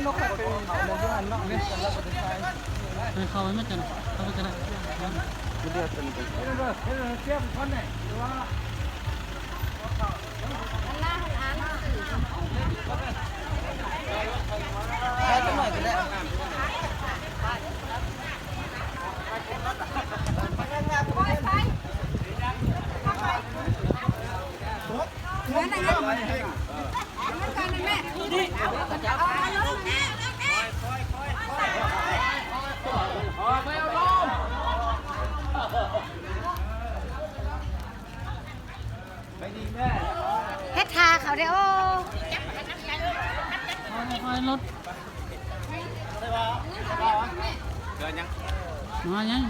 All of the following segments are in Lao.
ເອີ ເຂົ້າໄປມັນຈັ່ງ ເຂົ້າໄປກໍໄດ້ ເຮັດທ່າເຂົາເດ້. ໂອ້ ຄ່ອຍໆລົດ ມາຍັງ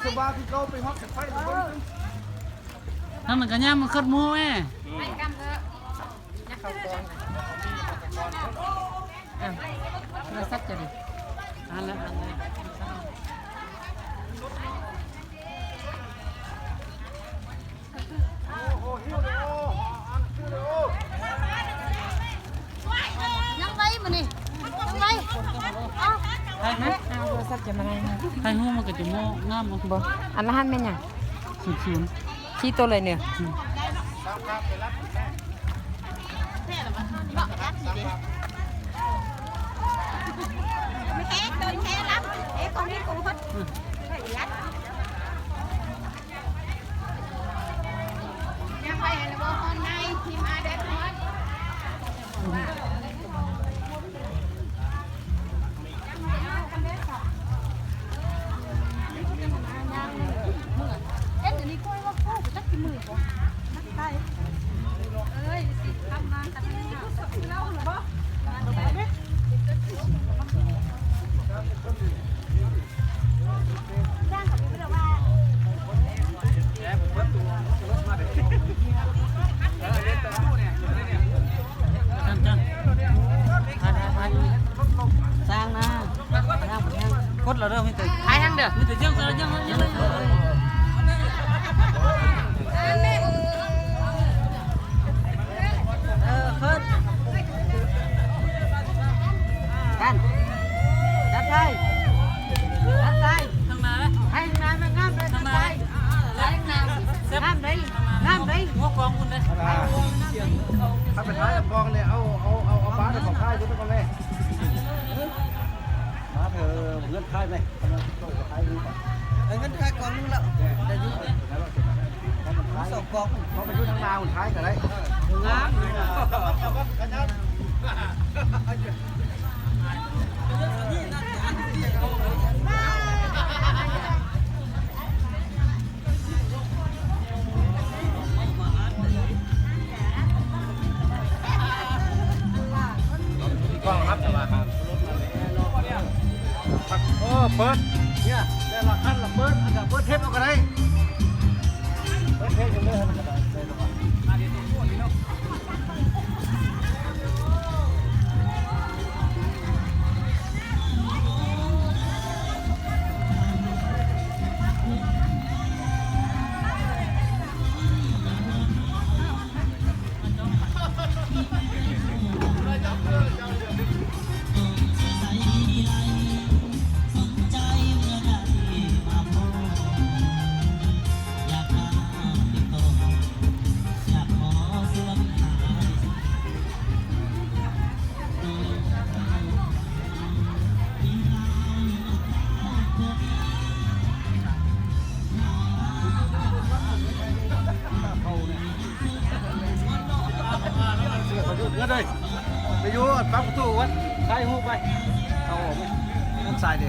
ສະບາຍຄືເກົ່າ ໄປຮອດໄຟ ທາງນັ້ນກໍຍ່າງມາເຄີດໝູແມ່. ອືມ ອ່ະ ໂທລະສັບເຈົ້ານີ້ ອັນລະ ອັນລະ ຍັງໄວມື້ນີ້ ຍັງໄວ. ເອົາ ຖ່າຍຮູບ ເອົາໂທລະສັບເຈົ້າມາໄດ້ ຖ່າຍຮູບມັນກໍຈະໂມ້ງາມບໍ່? ບໍ່ ອັນລະຫັ້ນແມ່ນຫຍັງ? ສູນສູນ ຊີ້ໂຕເລີຍເນີ. ອືມ ສ້າງນາ ກົດແລ້ວເດີ ມີແຕ່ ຖ່າຍທາງເດີ ມີແຕ່ເຈີງ ເຈີງ ເຈີງ ເຈີງ. ເອີ ເຄີນ ດັນ ດັນໄທ ດັນໄທ ທາງໜ້າເດ້ ໃຫ້ງາມ ງາມເດ້ ທາງໜ້າ ງາມເດ້ ງາມເດ້ ຫົວກອງພຸ້ນເດ້. ຖ້າໄປຖ່າຍກອງນີ້ ເອົາ ເອົາ ເອົາບາດຂອງຖ່າຍດູກ່ອນແມ່. ມາເທີ ເງິນຂາຍໄປ ເອົາເງິນຂາຍກ່ອນໜຶ່ງແລ້ວ ໄດ້ຢູ່ ສອງກອງ ເອົາໄປຢູ່ທາງໜ້າຂາຍກໍໄດ້ ງາມ. ເອີ ເປີດ ເນຍ ແຕ່ລະຄັນລະເປີດ ອັນນະເປີດເທບເອົາກໍໄດ້ ເປີດເທບເອົາເລີຍ ອັນນັ້ນກໍໄດ້. ໄປຢູ່ປາກປະຕູວັດ ຖ່າຍຮູບໄປ ເອົາອອກໄປ ທາງຊ້າຍເດ້.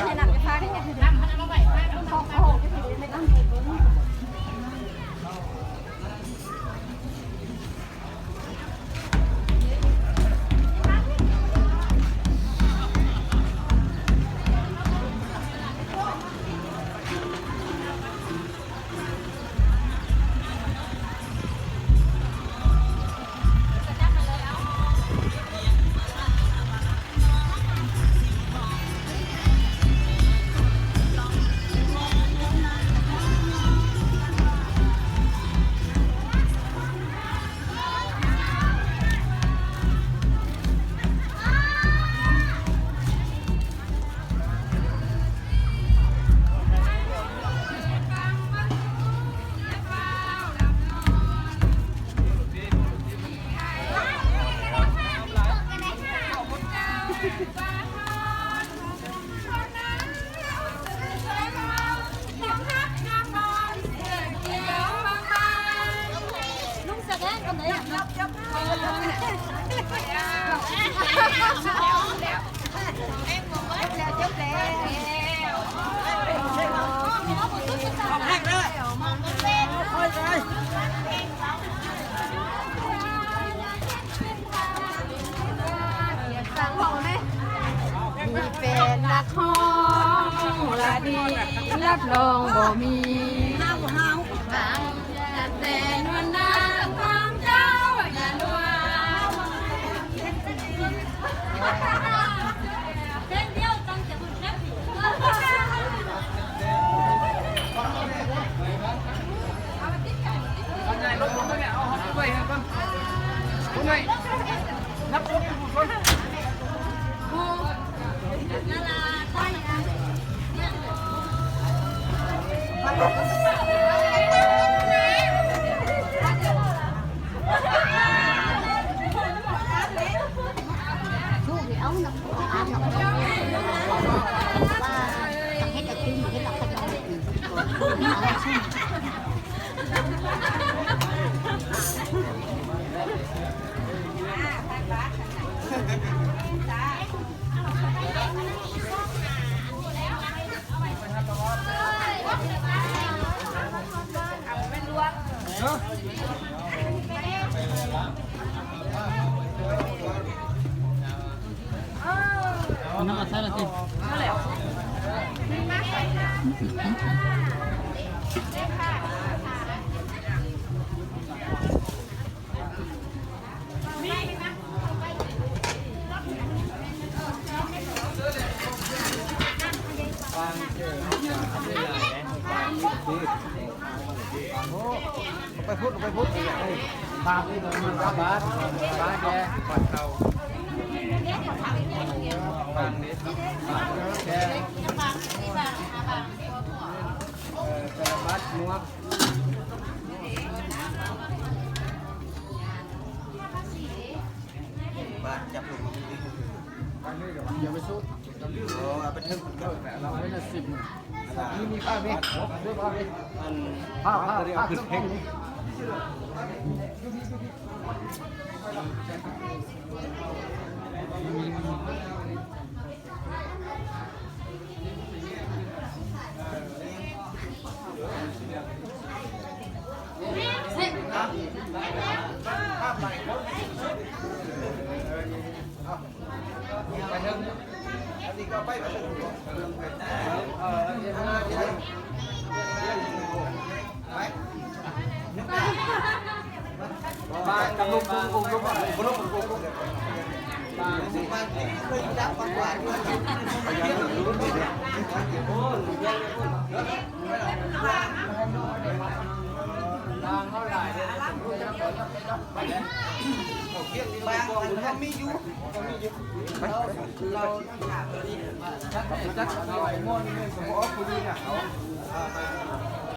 ນໃຫ້ນຳໄປພາກນີ້ ນ້ຳມັນເອົາມາໄວ້ພາກ ຂອງ ຂອງ ມີແຟນນັກຮ້ອງລະດີ ຮັບຮອງບໍ່ມີ ບາງແຕ່ນວນນາງຂອງເຈົ້າຢ່າລວງ. ເອົາ ไปพุ้น ไปพุ้น ตามนี่มันสามบาท บาทแก บาทเก่า บาทแก เอ่อ สารพัดหมวก บาทจับลง อย่าไปสู้ โอ้ เอาไปเทิง เอาไปละสิบ มี มีผ้าไหม ผ้า ผ้า ผ้า ผ้า บางอันมันมีอยู่ เรา จัก จัก เอาไอ้ม่วนนี่ สมมุติว่าผู้นี้น่ะ เอา